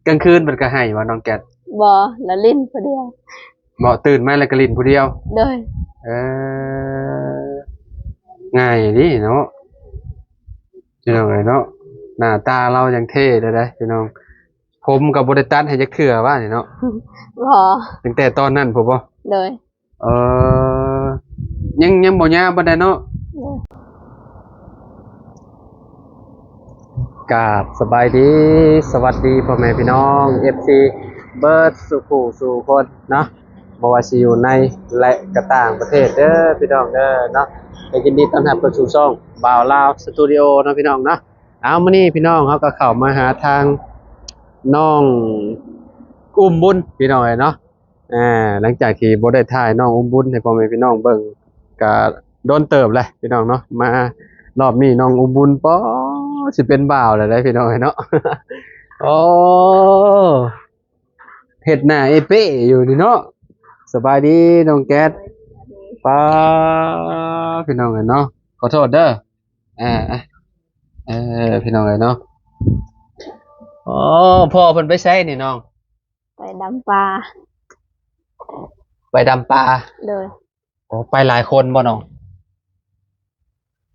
ກາງຄືນເພິ່ນກໍໄຫ້ບໍ່ນ້ອງແກັດ? ບໍ່ ລະຫຼິ້ນຜູ້ດຽວ. ບໍ່ ຕື່ນມາແລ້ວກໍຫຼິ້ນຜູ້ດຽວ? ໂດຍ. ເອີ ງ່າຍດີເນາະ ພີ່ນ້ອງເອີຍເນາະ. ໜ້າຕາລາວຍັງເທ່ເລີຍເດ້ພີ່ນ້ອງ. ຜົມກໍບໍ່ໄດ້ຕັດໃຫ້ຈັກເທື່ອວ່ານີ້ເນາະ? ບໍ່. ຕັ້ງແຕ່ຕອນນັ້ນພຸ້ນບໍ່? ໂດຍ. ເອີ ຍັງ ຍັງບໍ່ຍາວປານໃດເນາະ? ໂດຍ. ກາບສະບາຍດີ ສະຫວັດດີພໍ່ແມ່ພີ່ນ້ອງ ເອັຟຊີ ເບິດສູ່ຜູ້ສູ່ຄົນເນາະ ບໍ່ວ່າຊິຢູ່ໃນ ແລະ ກະຕ່າງປະເທດເດີພີ່ນ້ອງເດີເນາະ. ກໍຍິນດີຕ້ອນຮັບເຂົ້າສູ່ຊ່ອງບ່າວລາວສະຕູດິໂອເນາະພີ່ນ້ອງເນາະ. ເອົາ ມື້ນີ້ພີ່ນ້ອງເຮົາກໍເຂົ້າມາຫາທາງນ້ອງອຸ້ມບຸນພີ່ນ້ອງເອີຍເນາະ. ອ່າ ຫຼັງຈາກທີ່ບໍ່ໄດ້ຖ່າຍນ້ອງອຸ້ມບຸນໃຫ້ພໍ່ແມ່ພີ່ນ້ອງເບິ່ງ ກະດົນເຕີບແຫຼະພີ່ນ້ອງເນາະ. ມາຮອບນີ້ນ້ອງອຸ້ມບຸນ ປໍ ຊິເປັນບ່າວແລ້ວເດ້ພີ່ນ້ອງເອີຍເນາະ. ໂອ້ ເຮັດໜ້າເອເປ້ຢູ່ນີ້ເນາະ. ສະບາຍດີນ້ອງແກັດ. ປ້າ ພີ່ນ້ອງເອີຍເນາະ ຂໍໂທດເດີ. ອ່າ ເອີ ພີ່ນ້ອງເອີຍເນາະ. ອໍ ພໍ່ເພິ່ນໄປໃສນີ້ນ້ອງ? ໄປດຳປາ. ໄປດຳປາ? ໂດຍ. ໂອ້ ໄປຫຼາຍຄົນບໍ່ນ້ອງ?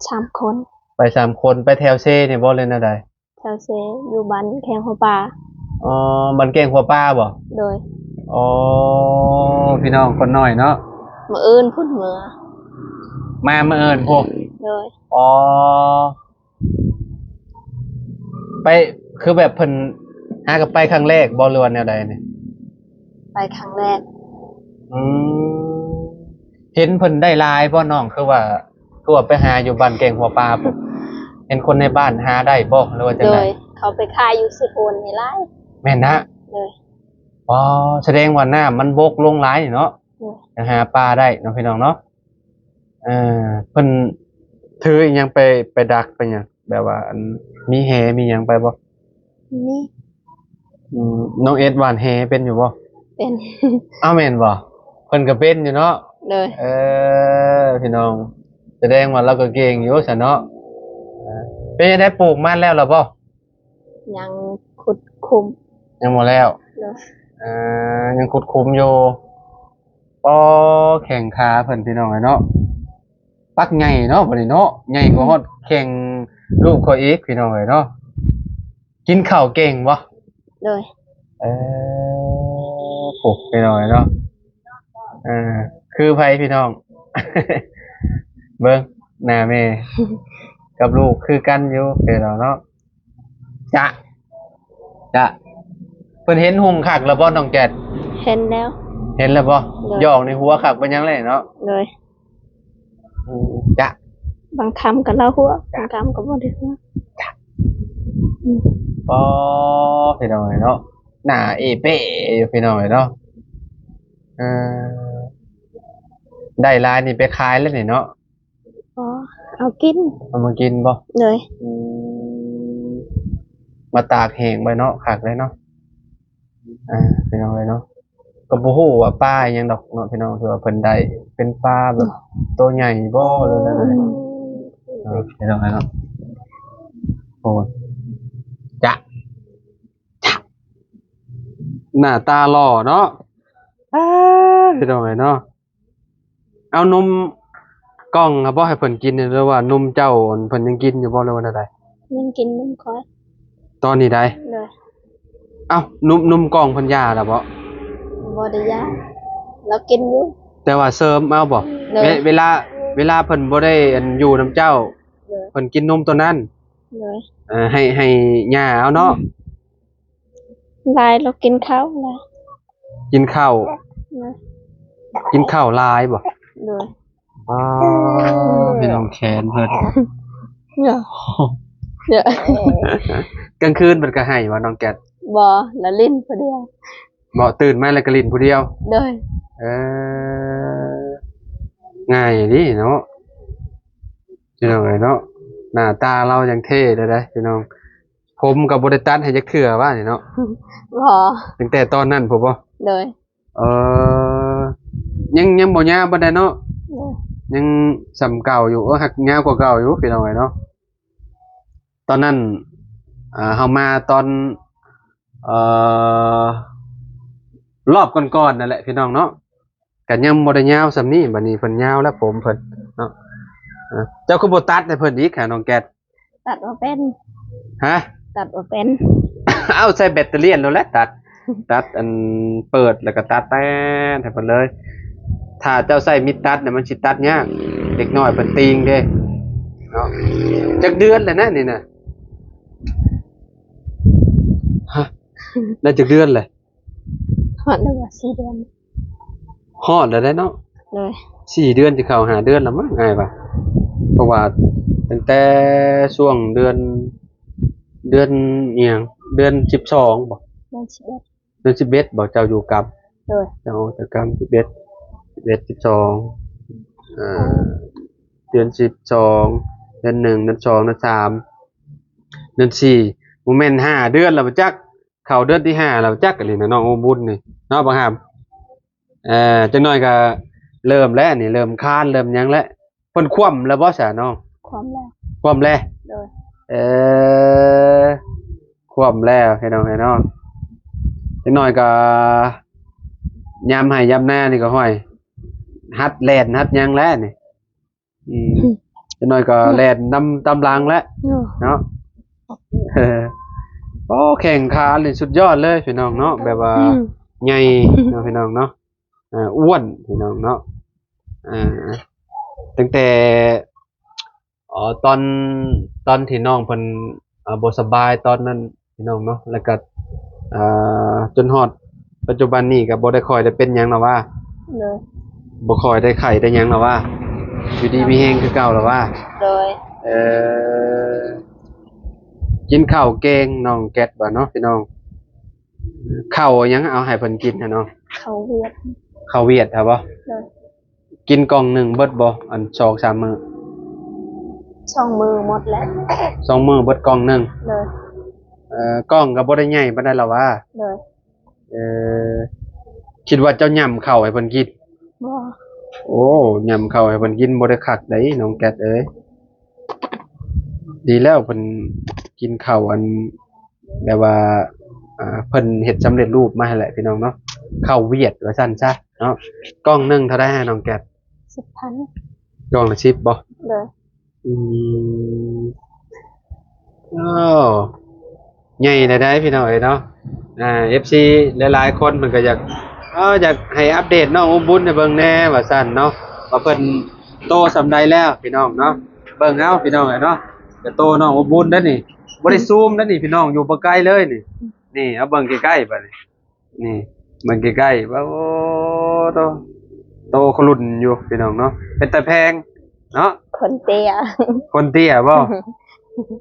ສາມຄົນ. ໄປສາມຄົນ. ໄປແຖວເຊນີ້ບໍ່ ຫຼືແນວໃດ? ແຖວເຊ ຢູ່ບ້ານແຄງຫົວປາ. ອໍ ບ້ານແຄງຫົວປາບໍ່? ໂດຍ. ອໍ ພີ່ນ້ອງຄົນນ້ອຍເນາະ. ມື້ອື່ນພຸ້ນເມືອ. ມາມື້ອື່ນພຸ້ນ? ໂດຍ. ອໍ ໄປ ຄືແບບເພິ່ນຫາກັບໄປຄັ້ງແລກບໍ່ ຫຼືວ່າແນວໃດນີ້? ໄປຄັ້ງແລກ. ອືມ ເຫັນເພິ່ນໄດ້ຫຼາຍບໍ່ນ້ອງ? ຄືວ່າ ຄືວ່າໄປຫາຢູ່ບ້ານແກ້ງຫົວປາພຸ້ນ ເຫັນຄົນໃນບ້ານຫາໄດ້ບໍ່ ຫຼືວ່າຈັ່ງໃດ? ໂດຍ ເຂົາໄປຂາຍຢູ່ເຊໂປນນີ້ຫຼາຍ. ແມ່ນນະ? ໂດຍ. ອໍ ສະແດງວ່ານ້ຳມັນບົກລົງຫຼາຍເນາະ. ໂດຍ. ຫາປາໄດ້ເນາະ ພີ່ນ້ອງເນາະ. ເອີ ເພິ່ນຖືອີ່ຫຍັງໄປ ໄປດັກໄປຫຍັງ ແບບວ່າ ອັນ ມີແຫມີຫຍັງໄປບໍ່? ມີ. ອືມ ນ້ອງເອັດຫວ່ານແຫເປັນຢູ່ບໍ່? ເປັນ. ອ້າວ ແມ່ນບໍ່? ເພິ່ນກໍເປັນຢູ່ເນາະ. ໂດຍ. ເອີ ພີ່ນ້ອງ ສະແດງວ່າລາວກໍເກັ່ງຢູ່ຊັ້ນເນາະ. ເປັນຈັ່ງໃດ ປູກມັນແລ້ວລະບໍ່? ຍັງຂຸດຂຸມ. ຍັງບໍ່ແລ້ວ. ໂດຍ. ເອີ ຍັງຂຸດຂຸມຢູ່. ອໍ ແຂ້ງຂາເພິ່ນ ພີ່ນ້ອງເອີຍເນາະ. ປັກໃຫຍ່ເນາະ ບັດນີ້ເນາະ ໃຫຍ່ກວ່າຮອດແຂ້ງລູກຂ້ອຍອີກ ພີ່ນ້ອງເອີຍເນາະ. ກິນເຂົ້າເກັ່ງບໍ່? ໂດຍ. ເອີ ໂອ້ ພີ່ນ້ອງເອີຍເນາະ. ເອີ ຄືໃຜ ພີ່ນ້ອງ? ເບິ່ງໜ້າແມ່ກັບລູກຄືກັນຢູ່ ພີ່ນ້ອງເນາະ. ຈະ ຈະ ເພິ່ນເຫັນຮຸ່ງຄັກແລ້ວບໍ່ ນ້ອງແກັດ? ເຫັນແລ້ວ. ເຫັນແລ້ວບໍ່? ໂດຍ. ຢອກໃນຫົວຄັກປານຫຍັງແຫຼະເນາະ. ໂດຍ. ອືມ ຈະ ບາງຄຳກໍລາວຫົວ ບາງຄຳກໍບໍ່ໄດ້ຫົວ. ອໍ ພີ່ນ້ອງເອີຍເນາະ ໜ້າເອເປ້ຢູ່ ພີ່ນ້ອງເອີຍເນາະ. ເອີ ໄດ້ຫຼາຍນີ້ໄປຂາຍແລ້ວນີ້ເນາະ. ອໍ ເອົາກິນ. ເອົາມາກິນບໍ່? ໂດຍ. ອືມ ມາຕາກແຫ້ງໄວ້ເນາະ ຄັກເລີຍເນາະ. ອ່າ ພີ່ນ້ອງເອີຍເນາະ ກໍບໍ່ຮູ້ວ່າປາອີ່ຫຍັງດອກເນາະ ພີ່ນ້ອງ ທີ່ວ່າເພິ່ນໄດ້ ເປັນປາແບບໂຕໃຫຍ່ບໍ່ ຫຼືແນວໃດ. ອືມ ເອີ ພີ່ນ້ອງເອີຍເນາະ. ໂອ້ ຈະ ຈະ ໜ້າຕາຫຼໍ່ເນາະ. ອ່າ ພີ່ນ້ອງເອີຍເນາະ. ເອົານົມກ່ອງຫັ້ນບໍ່ໃຫ້ເພິ່ນກິນ ຫຼືວ່ານົມເຈົ້າ ອັນ ເພິ່ນຍັງກິນຢູ່ບໍ່ ຫຼືວ່າແນວໃດ? ຍັງກິນນົມຂ້ອຍຕອນນີ້ໃດ? ໂດຍ. ເອົ້າ ນົມ ນົມກ່ອງເພິ່ນຢາແລ້ວບໍ່? ບໍ່ໄດ້ຢາ ລາວກິນຢູ່ ແຕ່ວ່າເສີມເອົາບໍ່? ໂດຍ. ເວ ເວລາ ເວລາເພິ່ນບໍ່ໄດ້ ອັນ ຢູ່ນຳເຈົ້າ ໂດຍ ເພິ່ນກິນນົມໂຕນັ້ນ. ໂດຍ. ເອີ ໃຫ້ ໃຫ້ຍ່າເອົາເນາະ. ອືມ ຫຼາຍ ລາວກິນເຂົ້າຫຼາຍ. ກິນເຂົ້າ ນະ ກິນເຂົ້າຫຼາຍບໍ່? ໂດຍ. ອໍ ພີ່ນ້ອງແຂນເພິ່ນ ເນາະ ເນາະ. ກາງຄືນເພິ່ນກໍໄຫ້ບໍ່ນ້ອງແກັດ? ບໍ່ ລະຫຼິ້ນຜູ້ດຽວ. ບໍ່ ຕື່ນມາແລ້ວກໍຫຼິ້ນຜູ້ດຽວ? ໂດຍ. ເອີ ງ່າຍດີເນາະ ພີ່ນ້ອງເອີຍເນາະ. ໜ້າຕາລາວຍັງເທ່ເລີຍເດ້ພີ່ນ້ອງ. ຜົມກໍບໍ່ໄດ້ຕັດໃຫ້ຈັກເທື່ອວ່ານີ້ເນາະ. ບໍ່ ຕັ້ງແຕ່ຕອນນັ້ນພຸ້ນບໍ່? ໂດຍ. ເອີ ຍັງ ຍັງບໍ່ຍາວປານໃດເນາະ. ໂດຍ. ຍັງສ່ຳເກົ່າຢູ່. ໂອ້ ຫາກຍາວກວ່າເກົ່າຢູ່ພີ່ນ້ອງເອີຍເນາະ. ຕອນນັ້ນ ອ່າ ເຮົາມາຕອນ ເອີ ລອບກ່ອນໆນັ້ນແຫຼະພີ່ນ້ອງເນາະ ກໍຍັງບໍ່ໄດ້ຍາວສ່ຳນີ້ ບັດນີ້ເພິ່ນຍາວແລ້ວຜົມເພິ່ນເນາະ. ເອີ ເຈົ້າຄືບໍ່ຕັດໃຫ້ເພິ່ນອີກຫານ້ອງແກັດ? ຕັດບໍ່ເປັນ. ຮະ? ຕັດບໍ່ເປັນ. ເອົາໃສ່ແບັດເຕີຣີໂລດແຫຼະຕັດ ຕັດອັນເປີດແລ້ວກໍຕັດແຕ່ໃຫ້ເພິ່ນເລີຍ. ຖ້າເຈົ້າໃຊ້ມິດຕັດນະ ມັນຊິຕັດຍາກ ເດັກນ້ອຍເພິ່ນຕີງເດ້ເນາະ. ຈັກເດືອນແລ້ວນະນີ້ນະ? ຮະ? ໄດ້ຈັກເດືອນແລ້ວ? ຮອດແລ້ວບໍ່ ສີ່ເດືອນ. ຮອດແລ້ວເດ້ເນາະ. ໂດຍ. ສີ່ເດືອນ ຊິເຂົ້າຫ້າເດືອນແລ້ວມັ້ງ ອ້າຍວ່າ ເພາະວ່າຕັ້ງແຕ່ຊ່ວງເດືອນ ເດືອນອີ່ຫຍັງ ເດືອນສິບສອງບໍ? ເດືອນສິບເອັດ. ເດືອນສິບເອັດບໍ ເຈົ້າຢູ່ກຳ? ໂດຍ. ເຈົ້າອອກຈາກກຳ ສິບເອັດ ສິບເອັດ ສິບສອງ ເອີ ເດືອນສິບສອງ ເດືອນໜຶ່ງ ເດືອນສອງ ເດືອນສາມ ເດືອນສີ່ ບໍ່ແມ່ນຫ້າເດືອນແລ້ວບໍ່ຈັກ. ເຂົ້າເດືອນທີຫ້າແລ້ວຈັກ ອັນນີ້ນະ ນ້ອງອຸບຸນນີ້ເນາະ ບັກຫາມ. ເອີ ຈັກໜ້ອຍກໍເລີ່ມແລ້ວນີ້ ເລີ່ມຄານເລີ່ມຫຍັງແລ້ວ. ເພິ່ນຂວ້ຳແລ້ວບໍ່ຊະນ້ອງ? ຂວ້ຳແລ້ວ. ຂວ້ຳແລ້ວ. ໂດຍ. ເອີ ຂວ້ຳແລ້ວພີ່ນ້ອງເອີຍເນາະ. ຈັກໜ້ອຍກໍຍາມໄຮ່ຍາມນານີ້ກໍ ຫ້ວຍ ຫັດແລ່ນຫັດຫຍັງແລ້ວນີ້. ອືມ ຈັກໜ້ອຍກໍແລ່ນນຳຕາມຫຼັງແຫຼະເນາະ. ໂອ້ ແຂ້ງຂານີ້ສຸດຍອດເລີຍພີ່ນ້ອງເນາະ ແບບວ່າໃຫຍ່ເນາະພີ່ນ້ອງເນາະ. ເອີ ອ້ວນພີ່ນ້ອງເນາະ. ເອີ ຕັ້ງແຕ່ ອໍ ຕອນ ຕອນທີ່ນ້ອງເພິ່ນ ເອີ ບໍ່ສະບາຍຕອນນັ້ນ ພີ່ນ້ອງເນາະ ແລ້ວກໍ ເອີ ຈົນຮອດປັດຈຸບັນນີ້ກໍບໍ່ໄດ້ຄ່ອຍໄດ້ເປັນຫຍັງແລ້ວຫວາ? ໂດຍ. ບໍ່ຄ່ອຍໄດ້ໄຂ້ໄດ້ຫຍັງແລ້ວຫວາ? ຢູ່ດີມີແຮງຄືເກົ່າແລ້ວຫວາ? ໂດຍ. ເອີ ກິນເຂົ້າເກັ່ງນ້ອງແກັດວ່າເນາະ ພີ່ນ້ອງ. ເຂົ້າຫຍັງເອົາໃຫ້ເພິ່ນກິນຫັ້ນເນາະ? ເຂົ້າຫວຽດ. ເຂົ້າຫວຽດຫັ້ນບໍ? ໂດຍ. ກິນກ່ອງໜຶ່ງເບິດບໍ່ ອັນ ສອງສາມມື້? ສອງມື້ໝົດແລ້ວ. ສອງມື້ເບິດກ່ອງໜຶ່ງ. ໂດຍ. ເອີ ກ່ອງກໍບໍ່ໄດ້ໃຫຍ່ປານໃດລະຫວາ? ໂດຍ. ເອີ ຄິດວ່າເຈົ້າຫຍ້ຳເຂົ້າໃຫ້ເພິ່ນກິນ? ບໍ່. ໂອ້ ຫຍ້ຳເຂົ້າໃຫ້ເພິ່ນກິນບໍ່ໄດ້ຄັກໃດ໋ນ້ອງແກັດເອີຍ. ດີແລ້ວເພິ່ນກິນເຂົ້າອັນ ແບບວ່າ ອ່າ ເພິ່ນເຮັດສຳເລັດຮູບມາໃຫ້ແຫຼະພີ່ນ້ອງເນາະ ເຂົ້າຫວຽດວ່າຊັ້ນຊະເນາະ. ກ່ອງໜຶ່ງເທົ່າໃດຮະນ້ອງແກັດ? ສິບພັນ. ກ່ອງລະສິບບໍ? ໂດຍ. ອືມ ໂອ້ ໃຫຍ່ແລ້ວໃດ໋ພີ່ນ້ອງເອີຍເນາະ. ອ່າ ເອັຟຊີຫຼາຍໆຄົນເພິ່ນກໍຢາກ ເອີ ຢາກໃຫ້ອັບເດດນ້ອງອຸບຸນໃຫ້ເບິ່ງແດ່ວ່າຊັ້ນເນາະ ວ່າເພິ່ນໂຕສ່ຳໃດແລ້ວພີ່ນ້ອງເນາະ. ເບິ່ງເອົາພີ່ນ້ອງເອີຍເນາະ ກະໂຕນ້ອງອຸບຸນເດ້ນີ້ ບໍ່ໄດ້ຊູມເດ້ນີ້ພີ່ນ້ອງ ຢູ່ບໍ່ໄກເລີຍນີ້. ນີ້ ເອົາເບິ່ງໃກ້ໆ ບາດນີ້ ນີ້ ເບິ່ງໃກ້ໆ ໂອ້ ໂຕ ໂຕຂະລຸນຢູ່ພີ່ນ້ອງເນາະ ເປັນຕາແພງເນາະ. ຄົນເຕ້ຍ. ຄົນເຕ້ຍບໍ?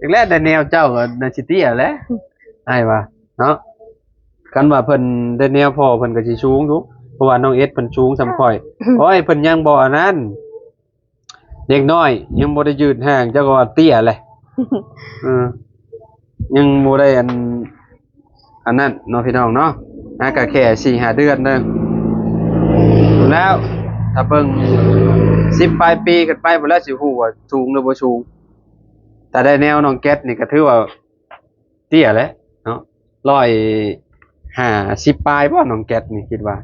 ຈັກແລ້ວແຕ່ແນວເຈົ້າກໍໜ້າຊິເຕ້ຍແຫຼະ ອ້າຍວ່າເນາະ. ຄັນວ່າເພິ່ນໄດ້ແນວພໍ່ເພິ່ນກໍຊິສູງຢູ່ ເພາະວ່ານ້ອງເອັດເພິ່ນສູງສ່ຳຂ້ອຍ. ໂອ້ຍ ເພິ່ນຍັງບໍ່ອັນນັ້ນ ເດັກນ້ອຍຍັງບໍ່ໄດ້ຍືດຮ່າງ ເຈົ້າກໍວ່າເຕ້ຍແຫຼະ. ເອີ ຍັງບໍ່ໄດ້ອັນ ອັນນັ້ນເນາະພີ່ນ້ອງເນາະ ຫາກະແຄ່ສີ່ຫ້າເດືອນເດີ ແລ້ວຖ້າເບິ່ງສິບປາຍປີຂຶ້ນໄປພຸ້ນແລ້ວ ຊິຮູ້ວ່າສູງຫຼືບໍ່ສູງ. ຖ້າໄດ້ແນວນ້ອງແກັດນີ້ກໍຖືວ່າເຕ້ຍແຫຼະເນາະ ຮ້ອຍຫ້າສິບປາຍບໍ່ ນ້ອງແກັດນີ້ ຄິດວ່າ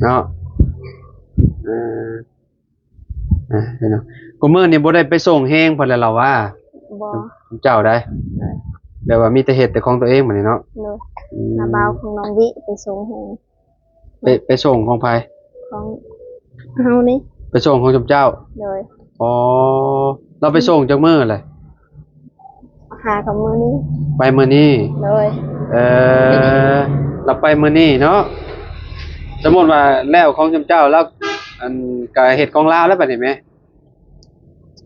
ເນາະ. ເອີ ອ່າ ເນາະ ຄູ່ມື້ນີ້ບໍ່ໄດ້ໄປສົ່ງແຮງເພິ່ນແລ້ວລາວວ່າ. ບໍ່. ເຈົ້າໃດ໋ ແບບວ່າມີແຕ່ເຮັດແຕ່ຂອງຕົວເອງບັດນີ້ເນາະ. ໂດຍ. ອືມ ນ້າບ່າວຂອງນ້ອງວິໄປສົ່ງແຮງ. ໄປ ໄປສົ່ງຂອງໃຜ? ຂອງເຮົານີ້. ໄປສົ່ງຂອງຊຸມເຈົ້າ? ໂດຍ. ອໍ ລາວໄປສົ່ງຈັກມື້ແຫຼະ? ຫາກັບມື້ນີ້ ໄປມື້ນີ້. ໂດຍ. ເອີ ລາວໄປມື້ນີ້ເນາະ. ສົມມຸດວ່າແລ້ວຂອງຊຸມເຈົ້າ ລາວ ອັນ ກະເຮັດຂອງລາວແລ້ວບັດນີ້ແມ.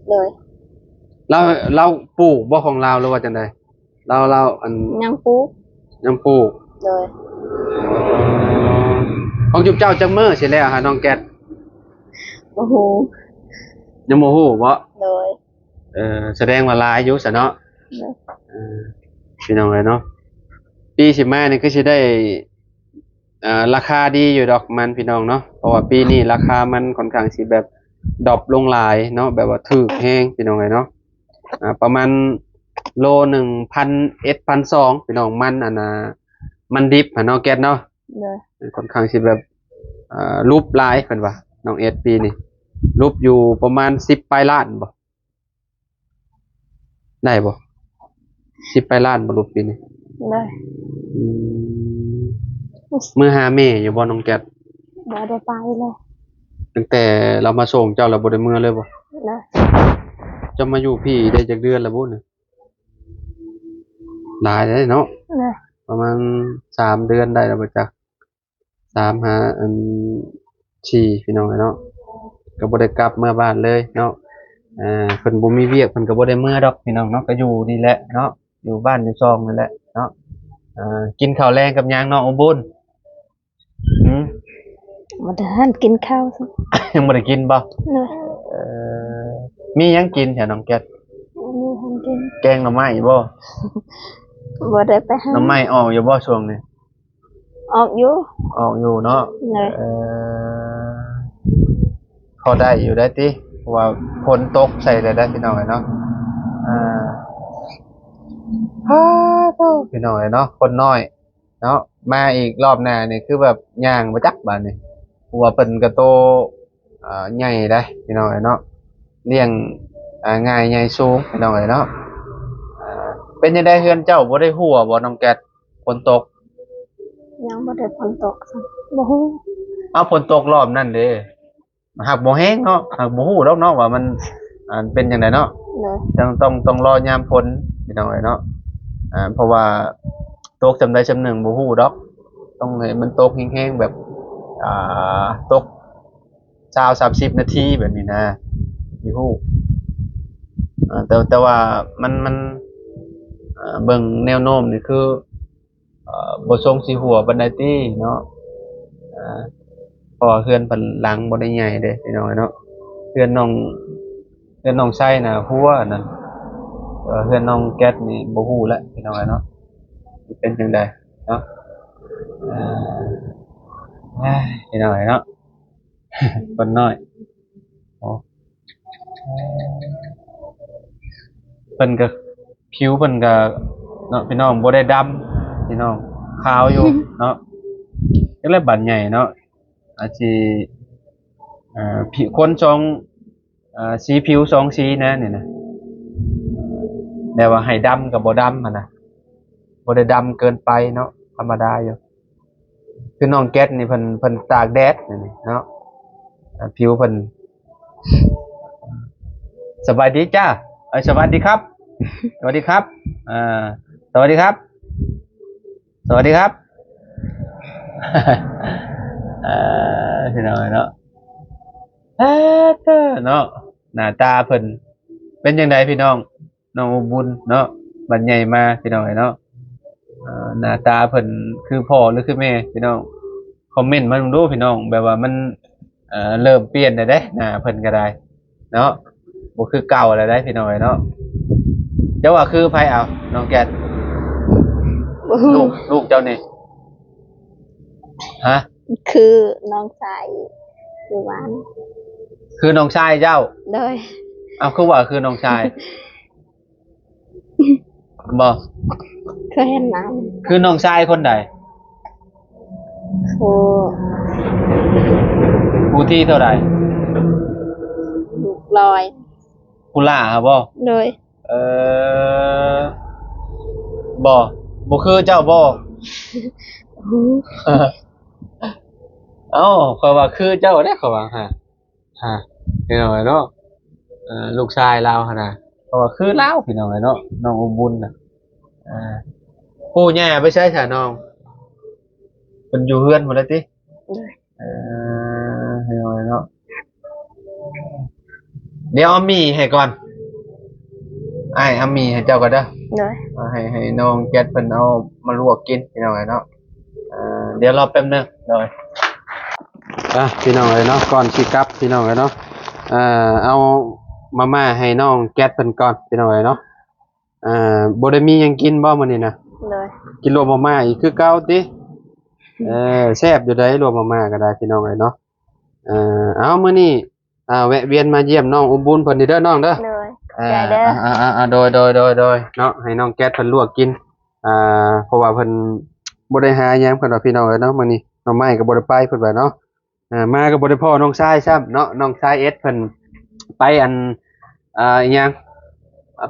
ໂດຍ. ລາວ ລາວປູກບໍ່ຂອງລາວ ຫຼືວ່າຈັ່ງໃດ? ລາວ ລາວ ອັນ ຍັງປູກ. ຍັງປູກ. ໂດຍ. ຂອງຈຸມເຈົ້າຈັກມື້ຊິແລ້ວຫາ ນ້ອງແກັດ? ບໍ່ຮູ້. ຍັງບໍ່ຮູ້ບໍ? ໂດຍ. ເອີ ສະແດງວ່າຫຼາຍຢູ່ຊະເນາະ. ໂດຍ. ເອີ ພີ່ນ້ອງເອີຍເນາະ ປີຊິມານີ້ຄືຊິໄດ້ ອ່າ ລາຄາດີຢູ່ດອກມັນ ພີ່ນ້ອງເນາະ ເພາະວ່າປີນີ້ລາຄາມັນຂ້ອນຂ້າງຊິແບບດຣອບລົງຫຼາຍເນາະ ແບບວ່າຖືກແຮງ ພີ່ນ້ອງເອີຍເນາະ. ອ່າ ປະມານ ໂລໜຶ່ງພັນເອັດພັນສອງ ພີ່ນ້ອງ ມັນອັນນ່າ ມັນດິບຫັ້ນເນາະ ແກັດເນາະ. ໂດຍ ເອີ ຂ້ອນຂ້າງຊິແບບ ເອີ ຫຼຸບຫຼາຍເພິ່ນວ່າ ນ້ອງແກັດປີນີ້ຫຼຸບຢູ່ປະມານສິບປາຍລ້ານບໍ່? ໄດ້ບໍ່? ສິບປາຍລ້ານບໍ່ຫຼຸບປີນີ້? ໄດ້. ອືມ ເມືອຫາແມ່ຢູ່ບໍ່ນ້ອງແກັດ? ບໍ່ໄດ້ໄປເລີຍ. ຕັ້ງແຕ່ລາວມາສົ່ງເຈົ້າ ລາວບໍ່ໄດ້ເມືອເລີຍບໍ່? ໄດ້. ເຈົ້າມາຢູ່ພີ້ໄດ້ຈັກເດືອນແລ້ວບຸ? ຫຼາຍແລ້ວເນາະ. ໄດ້ ປະມານສາມເດືອນໄດ້ແລ້ວບໍ່ຈັກ? ສາມ ຫ້າ ອັນ ສີ່ ພີ່ນ້ອງເອີຍເນາະ. ກໍບໍ່ໄດ້ກັບເມືອບ້ານເລີຍເນາະ. ເອີ ເພິ່ນບໍ່ມີວຽກ ເພິ່ນກໍບໍ່ໄດ້ເມືອດອກ ພີ່ນ້ອງເນາະ. ກໍຢູ່ນີ້ແຫຼະເນາະ ຢູ່ບ້ານຢູ່ຊ່ອງນີ້ແຫຼະເນາະ. ເອີ ກິນເຂົ້າແລງກັບຫຍັງນ້ອງອຸບຸນ? ຫື? ບໍ່ໄດ້ທັນກິນເຂົ້າຊ້ຳ. ຍັງບໍ່ໄດ້ກິນບໍ່? ໂດຍ. ເອີ ມີຫຍັງກິນແທ້ນ້ອງແກັດ? ບໍ່ມີຫຍັງກິນ. ແກງໜໍ່ໄມ້ບໍ່? ບໍ່ໄດ້ໄປຫາ. ໜໍ່ໄມ້ອອກຢູ່ບໍ່ຊ່ວງນີ້? ອອກຢູ່. ອອກຢູ່ເນາະ. ໂດຍ. ເອີ ພໍໄດ້ຢູ່ໄດ້ຕິ ເພາະວ່າຝົນຕົກໃສ່ໄດ້ ໄດ້ພີ່ນ້ອງເອີຍເນາະ. ອ່າ ໂທ້ ພີ່ນ້ອງເອີຍເນາະ ຄົນນ້ອຍ ເນາະ. ມາອີກລອບໜ້ານີ້ຄືແບບຍ່າງບໍ່ຈັກບາດນີ້ ເພາະວ່າເພິ່ນກໍໂຕ ອ່າ ໃຫຍ່ໄດ໋ພີ່ນ້ອງເອີຍເນາະ. ລ້ຽງ ອ່າ ງ່າຍໃຫຍ່ສູງພີ່ນ້ອງເອີຍເນາະ. ເປັນຈັ່ງໃດເຮືອນເຈົ້າບໍ່ໄດ້ຮົ່ວບໍ່ນ້ອງແກັດ ຝົນຕົກ? ຍັງບໍ່ໄດ້ຝົນຕົກຊ້ຳ ບໍ່ຮູ້. ເອົາ ຝົນຕົກລອບນັ້ນເດ້ ຫາກບໍ່ແຮງເນາະ ຫາກບໍ່ຮູ້ດອກເນາະວ່າມັນ ອັນ ເປັນຈັ່ງໃດເນາະ. ໂດຍ. ຕ້ອງ ຕ້ອງ ຕ້ອງລໍຍາມຝົນພີ່ນ້ອງເອີຍເນາະ. ອ່າ ເພາະວ່າຕົກສ່ຳໃດສ່ຳໜຶ່ງບໍ່ຮູ້ດອກ ຕ້ອງໃຫ້ມັນຕົກແຮງໆ ແບບ ອ່າ ຕົກຊາວ ສາມສິບນາທີແບບນີ້ນະ ຊິຮູ້. ເອີ ແຕ່ ແຕ່ວ່າມັນ ມັນ ເອີ ເບິ່ງແນວໂນ້ມນີ້ຄື ເອີ ບໍ່ຊົງຊິຮົ່ວປານໃດຕິເນາະ. ເອີ ເພາະວ່າເຮືອນເພິ່ນຫຼັງບໍ່ໄດ້ໃຫຍ່ເດ້ພີ່ນ້ອງເນາະ. ເຮືອນນ້ອງ ເຮືອນນ້ອງໄຊນະຮົ່ວນັ້ນ ແຕ່ວ່າເຮືອນນ້ອງແກັດນີ້ບໍ່ຮູ້ແຫຼະພີ່ນ້ອງເນາະ ຊິເປັນຈັ່ງໃດເນາະ. ເອີ ພີ່ນ້ອງເນາະ ຄົນນ້ອຍ ໂອ້ ເພິ່ນກໍ ຜິວເພິ່ນກໍເນາະ ພີ່ນ້ອງ ບໍ່ໄດ້ດຳ ພີ່ນ້ອງ ຂາວຢູ່ເນາະ. ຈັ່ງໃດບັດໃຫຍ່ເນາະ ອາດຊິ ເອີ ຜິວ ຄົນສອງ ເອີ ສີຜິວສອງສີແນ່ນີ້ນະ ແຕ່ວ່າໃຫ້ດຳກໍບໍ່ດຳຫັ້ນນະ ບໍ່ໄດ້ດຳເກີນໄປເນາະ ທຳມະດາຢູ່. ຄືນ້ອງແກັດນີ້ເພິ່ນ ເພິ່ນຕາກແດດນີ້ເນາະ ເອີ ຜິວເພິ່ນ. ສະບາຍດີຈ້າ ເອີຍ ສະຫວັດດີຄັບ ສະຫວັດດີຄັບ ເອີ ສະຫວັດດີຄັບ ສະຫວັດດີຄັບ ເອີ ພີ່ນ້ອງເນາະ. ເອີ ເນາະ ໜ້າຕາເພິ່ນເປັນຈັ່ງໃດພີ່ນ້ອງ? ນ້ອງອຸບຸນເນາະ ບັດໃຫຍ່ມາພີ່ນ້ອງເອີຍເນາະ. ເອີ ໜ້າຕາເພິ່ນຄືພໍ່ຫຼືຄືແມ່ພີ່ນ້ອງ? ຄອມເມັນມາເບິ່ງດູພີ່ນ້ອງ ແບບວ່າມັນ ເອີ ເລີ່ມປ່ຽນແລ້ວເດ້ ໜ້າເພິ່ນກໍໄດ້ເນາະ ບໍ່ຄືເກົ່າແລ້ວເດ້ພີ່ນ້ອງເອີຍເນາະ. ເຈົ້າວ່າຄືໃຜເອົາ ນ້ອງແກັດ? ບໍ່ຮູ້. ລູກ ລູກເຈົ້ານີ້ ຮະ? ຄືນ້ອງຊາຍຢູ່ບ້ານ. ຄືນ້ອງຊາຍເຈົ້າ? ໂດຍ. ເອົ້າ ຄືວ່າຄືນ້ອງຊາຍ? ບໍ່ ເຄີຍເຫັນໜ້າ. ຄືນ້ອງຊາຍຄົນໃດ? ຜູ້ ຜູ້ທີເທົ່າໃດ? ຮ້ອຍ. ຜູ້ຫຼ້າຫັ້ນບໍ່? ໂດຍ. ເອີ ບໍ່ ບໍ່ຄືເຈົ້າບໍ່? ເອົ້າ ຂ້ອຍວ່າຄືເຈົ້າເດ້ ຂ້ອຍວ່າ ຮະ ຮະ ພີ່ນ້ອງເອີຍເນາະ. ເອີ ລູກຊາຍລາວຫັ້ນນະ ເພາະວ່າຄືລາວ ພີ່ນ້ອງເອີຍເນາະ ນ້ອງອຸບຸນນະ. ເອີ ປູ່ຍ່າໄປໃສຊະນ້ອງ? ເພິ່ນຢູ່ເຮືອນພຸ້ນລະຕິ? ໂດຍ. ເອີ ພີ່ນ້ອງເອີຍເນາະ ດຽວເອົາໝີ່ໃຫ້ກ່ອນ ອ້າຍເອົາໝີ່ໃຫ້ເຈົ້າກ່ອນເດີ. ໂດຍ. ໃຫ້ ໃຫ້ນ້ອງແກັດເພິ່ນເອົາມາລວກກິນ ພີ່ນ້ອງເອີຍເນາະ. ເອີ ດຽວລໍແປັບໜຶ່ງ. ໂດຍ. ອ່ະ ພີ່ນ້ອງເອີຍເນາະ ກ່ອນຊິກັບ ພີ່ນ້ອງເອີຍເນາະ ເອີ ເອົາມາມ່າໃຫ້ນ້ອງແກັດເພິ່ນກ່ອນ ພີ່ນ້ອງເອີຍເນາະ. ອ່າ ບໍ່ໄດ້ມີຫຍັງກິນບໍ່ມື້ນີ້ນະ? ໂດຍ. ກິນລວກມາມ່າອີກຄືເກົ່າຕິ? ເອີ ແຊບຢູ່ໃດ໋ ລວກມາມ່າກໍໄດ້ ພີ່ນ້ອງເອີຍເນາະ. ເອີ ເອົາ ມື້ນີ້ ອ່າ ແວະວຽນມາຢ້ຽມນ້ອງອຸບຸນເພິ່ນນີ້ເດີນ້ອງເດີ. ໂດຍ. ຂອບໃຈເດີ ອ່າໆໆໆ ໂດຍໆໆໆ ເນາະ ໃຫ້ນ້ອງແກັດເພິ່ນລວກກິນ ອ່າ ເພາະວ່າເພິ່ນບໍ່ໄດ້ຫາຫຍັງ ເພິ່ນວ່າ ພີ່ນ້ອງເອີຍເນາະ ມື້ນີ້ໜໍ່ໄມ້ກໍບໍ່ໄດ້ໄປ ເພິ່ນວ່າເນາະ ອ່າ ມາກໍບໍ່ໄດ້ພໍ້ນ້ອງຊາຍຊ້ຳເນາະ ນ້ອງຊາຍເອັດເພິ່ນໄປອັນ ອ່າ ອີຫຍັງ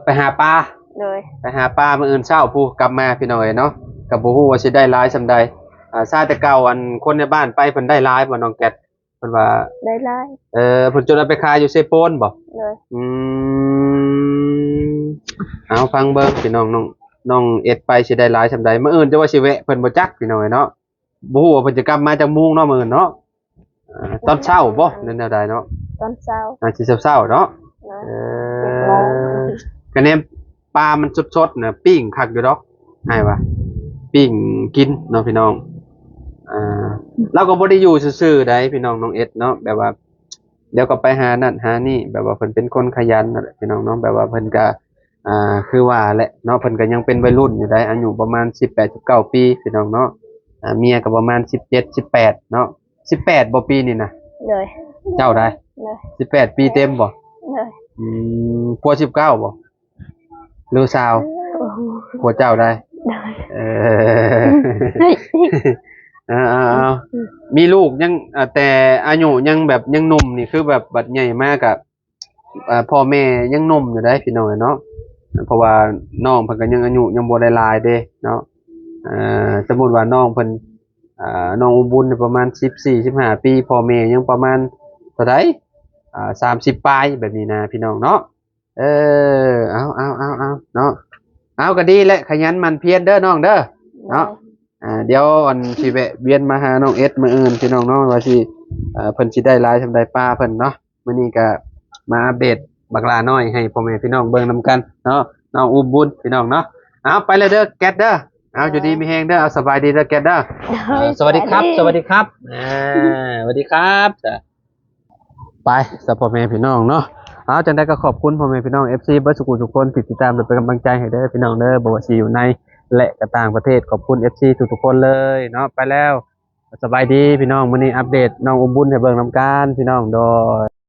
ໄປຫາປາ ໂດຍ ໄປຫາປາມື້ອື່ນເຊົ້າພຸ້ນກັບມາ ພີ່ນ້ອງເອີຍເນາະ ກໍບໍ່ຮູ້ວ່າຊິໄດ້ຫຼາຍສ່ຳໃດ ອ່າ ຊາແຕ່ເກົ່າ ອັນຄົນໃນບ້ານໄປເພິ່ນໄດ້ຫຼາຍບໍ່ ນ້ອງແກັດ? ເພິ່ນວ່າໄດ້ຫຼາຍ ເອີ ເພິ່ນຈົນເອົາໄປຂາຍຢູ່ເຊໂປນບໍ່? ໂດຍ ອືມ ເອົາ ຟັງເບິ່ງພີ່ນ້ອງ ນ້ອງ ນ້ອງເອັດໄປຊິໄດ້ຫຼາຍສ່ຳໃດ ມື້ອື່ນຈະວ່າຊິແວະເພິ່ນບໍ່ຈັກ ພີ່ນ້ອງເອີຍເນາະ ບໍ່ຮູ້ວ່າເພິ່ນຈະກັບມາຈັກໂມງເນາະ ມື້ອື່ນເນາະ ອ່າ ຕອນເຊົ້າບໍ່ ຫຼືແນວໃດເນາະ? ຕອນເຊົ້າ ອາດຊິເຊົ້າໆເນາະ ໂດຍ ເອີ ກະແນມປາມັນສົດໆນະ ປີ້ງຄັກຢູ່ດອກ ອ້າຍວ່າ ປີ້ງກິນເນາະ ພີ່ນ້ອງ ອ່າ ລາວກໍບໍ່ໄດ້ຢູ່ຊື່ໆໃດ໋ ພີ່ນ້ອງ ນ້ອງເອັດເນາະ ແບບວ່າ ດຽວກໍໄປຫານັ້ນຫານີ້ ແບບວ່າເພິ່ນເປັນຄົນຂະຫຍັນນັ້ນແຫຼະ ພີ່ນ້ອງເນາະ ແບບວ່າເພິ່ນກໍ ອ່າ ຄືວ່າແຫຼະເນາະ ເພິ່ນກໍຍັງເປັນໄວລຸ້ນຢູ່ໃດ໋ ອາຍຸປະມານສິບແປດ ສິບເກົ້າປີ ພີ່ນ້ອງເນາະ ອ່າ ເມຍກໍປະມານສິບເຈັດ ສິບແປດເນາະ ສິບແປດບໍ່ປີນີ້ນະ? ໂດຍ ເຈົ້າໃດ໋? ໂດຍ ສິບແປດປີເຕັມບໍ່? ໂດຍ ອືມ ຜົວສິບເກົ້າບໍ່? ຫຼືຊາວ ໂອ້ ຜົວເຈົ້າໃດ໋? ໂດຍ ເອີ ເອີໆໆ ມີລູກຍັງ ອ່າ ແຕ່ອາຍຸຍັງແບບຍັງໜຸ່ມນີ້ ຄືແບບບັດໃຫຍ່ມາກະ ອ່າ ພໍ່ແມ່ຍັງໜຸ່ມຢູ່ໃດ໋ ພີ່ນ້ອງເອີຍເນາະ ເພາະວ່ານ້ອງເພິ່ນກໍຍັງອາຍຸຍັງບໍ່ໄດ້ຫຼາຍເດ້ເນາະ ອ່າ ສົມມຸດວ່ານ້ອງເພິ່ນ ອ່າ ນ້ອງອຸບຸນປະມານສິບສີ່ ສິບຫ້າປີ ພໍ່ແມ່ຍັງປະມານເທົ່າໃດ ອ່າ ສາມສິບປາຍ ແບບນີ້ນະ ພີ່ນ້ອງເນາະ ເອີ ເອົາໆໆໆ ເນາະ ເອົາ ກໍດີແຫຼະ ຂະຫຍັນໝັ່ນພຽນເດີນ້ອງເດີ ເນາະ ອ່າ ດຽວອັນຊິແວະວຽນມາຫານ້ອງເອັດມື້ອື່ນ ພີ່ນ້ອງເນາະ ວ່າຊິ ເອີ ເພິ່ນຊິໄດ້ຫຼາຍສ່ຳໃດປາເພິ່ນເນາະ ມື້ນີ້ກໍມາອັບເດດບັກຫຼ້ານ້ອຍໃຫ້ພໍ່ແມ່ພີ່ນ້ອງເບິ່ງນຳກັນເນາະ ນ້ອງອຸບຸນ ພີ່ນ້ອງເນາະ ເອົາ ໄປແລ້ວເດີແກັດເດີ ເອົາ ຢູ່ດີມີແຮງເດີ ເອົາ ສະບາຍດີເດີແກັດເດີ ໂດຍ ອ່າ ສະຫວັດດີຄັບ ສະຫວັດດີ ສະຫວັດດີຄັບ ອ່າ ສະຫວັດດີຄັບ ໄປຊະພໍ່ແມ່ພີ່ນ້ອງເນາະ ເອົາ ຈັ່ງໃດກໍຂອບຄຸນພໍ່ແມ່ພີ່ນ້ອງເອັຟຊີເບິດສູ່ຜູ້ສູ່ຄົນທີ່ຕິດຕາມ ແລະ ເປັນກຳລັງໃຈໃຫ້ເດີພີ່ນ້ອງເດີ ບໍ່ວ່າຊິຢູ່ໃນ ແລະ ກໍຕ່າງປະເທດ ຂອບຄຸນເອັຟຊີທຸກໆຄົນເລີຍເນາະ ໄປແລ້ວ ສະບາຍດີພີ່ນ້ອງ ມື້ນີ້ອັບເດດນ້ອງອຸບຸນໃຫ້ເບິ່ງນຳກັນພີ່ນ້ອງ ໂດຍ.